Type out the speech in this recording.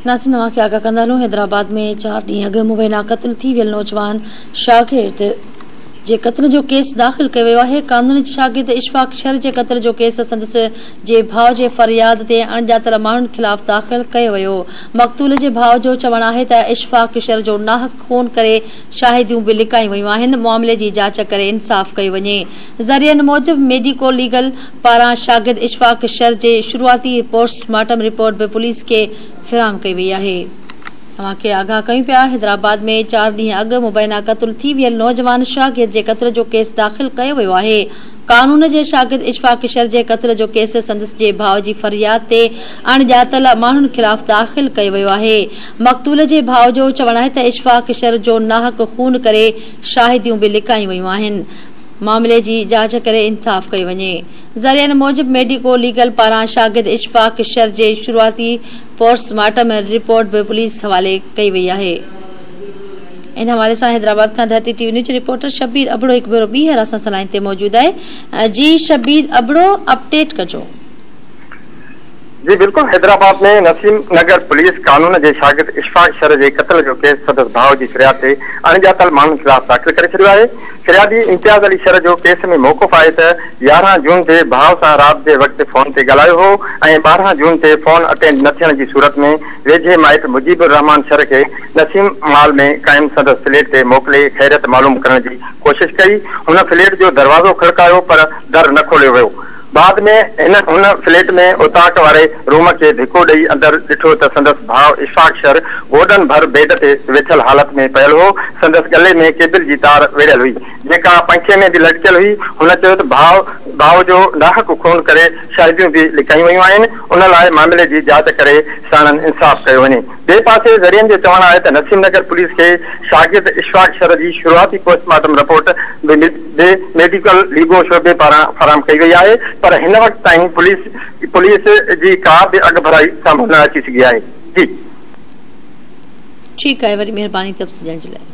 ناظرين اوهان کي آگاهه ڪندا هلون حيدرآباد ۾ 4 ڏينهن اڳ مبينا قتل ٿي ويل نوجوان شاگرد جي قتل جو ڪيس داخل ڪيو ويو آهي. قانون جي شاگرد اشفاق شر جي قتل جو ڪيس سندس جي ڀاء جي فرياد تي اڻڄاتل ماڻهن خلاف داخل ڪيو ويو. مقتول جي ڀاء جو چوڻ آهي ته اشفاق شر جو ناحق خون ڪري شاهديون به لڪايون ويون آهن، معاملي جي جاچ ڪري انصاف ڪيو وڃي. ذريعن موجب ميڊيڪو ليگل پاران شاگرد اشفاق شر جي شروعاتي پوسٽ مارٽم رپورٽ به پوليس کي فراهم ڪئي وئي آهي. اوهان کي آگاهه ڪيون پيا حيدرآباد ۾ 4 ڏينهن اڳ مبينا قتل ٿي ويل نوجوان شاگرد جي قتل جو ڪيس داخل ڪيو ويو آهي. قانون جي شاگرد اشفاق شر جي قتل جو ڪيس سندس جي ڀاء جي فرياد تي اڻڄاتل ماڻهن خلاف داخل ڪيو ويو آهي. مقتول جي ڀاء جو چوڻ آهي ته اشفاق شر جو ناحق خون ڪري شاهديون به لڪايون ويون آهن، معاملي جي جاچ ڪري انصاف ڪيو وڃي. ذريعن موجب ميڊيڪو ليگل پاران شاگرد اشفاق شر جي شروعاتي پوسٽ مارٽم رپورٽ به پوليس حوالي ڪئي وئي آهي. ان حوالي سان حيدرآباد کان ڌرتي ٽي وي نيوز جو رپورٽر شبير ابڙو هڪ ڀيرو ٻيهر اسان سان لائين تي موجود آهي. جي شبير ابڙو اپڊيٽ ڪجو. جي بلڪل حيدرآباد ۾ نسيم نگر پوليس قانون جي شاگرد اشفاق شر جي قتل جو ڪيس سندس ڀاء جي فرياد تي اڻڄاتل ماڻهن خلاف داخل ڪري ڇڏيو آهي. فريادي امتياز علي شر جو ڪيس ۾ موقف آهي ته 11 جون تي ڀاء سان رات جي وقت فون تي ڳالهايو هو ۽ 12 جون تي فون اٽينڊ نه ٿيڻ جي صورت ۾ ويجهي مائٽ مجيب الرحمان شر کي نسيم مال ۾ قائم سندس فليٽ تي موڪلي خيريت معلوم ڪرڻ جي ڪوشش ڪئي. هن فليٽ جو دروازو کڙڪايو پر در نه کوليو ويو. بعد ۾ هن ان فليٽ ۾ اوطاق واري روم کي ڌڪو ڏئي اندر ڏٺو ته سندس ڀاء اشفاق شر گوڏن ڀر بيڊ تي ويٺل حالت ۾ پيل هو، سندس ڳلي ۾ ڪيبل جي تار ويڙهيل هئي، جيڪا پنکي ۾ به لٽڪيل هئي. هن چيو ته ڀاء جو ناحق خون ڪري شاهديون به لڪايون ويون آهن، ان لاء معاملي جي جاچ ڪري ساڻن انصاف ڪيو وڃي. ٻئي پاسي ذريعن جو چوڻ آهي ته نسيم نگر پوليس کي شاگرد اشفاق شر جي شروعاتي پوسٽ مارٽم رپورٽ به به ميڊيڪل ليگو شعبي پاران فراهم ڪئي وئي آهي پر هن وقت تائين پوليس پوليس جي ڪا به اڳڀرائي سامهون نه اچي سگهي آهي. جي. ٺيڪ آهي وڏي مهرباني تفصيل ڏيڻ جي لاء.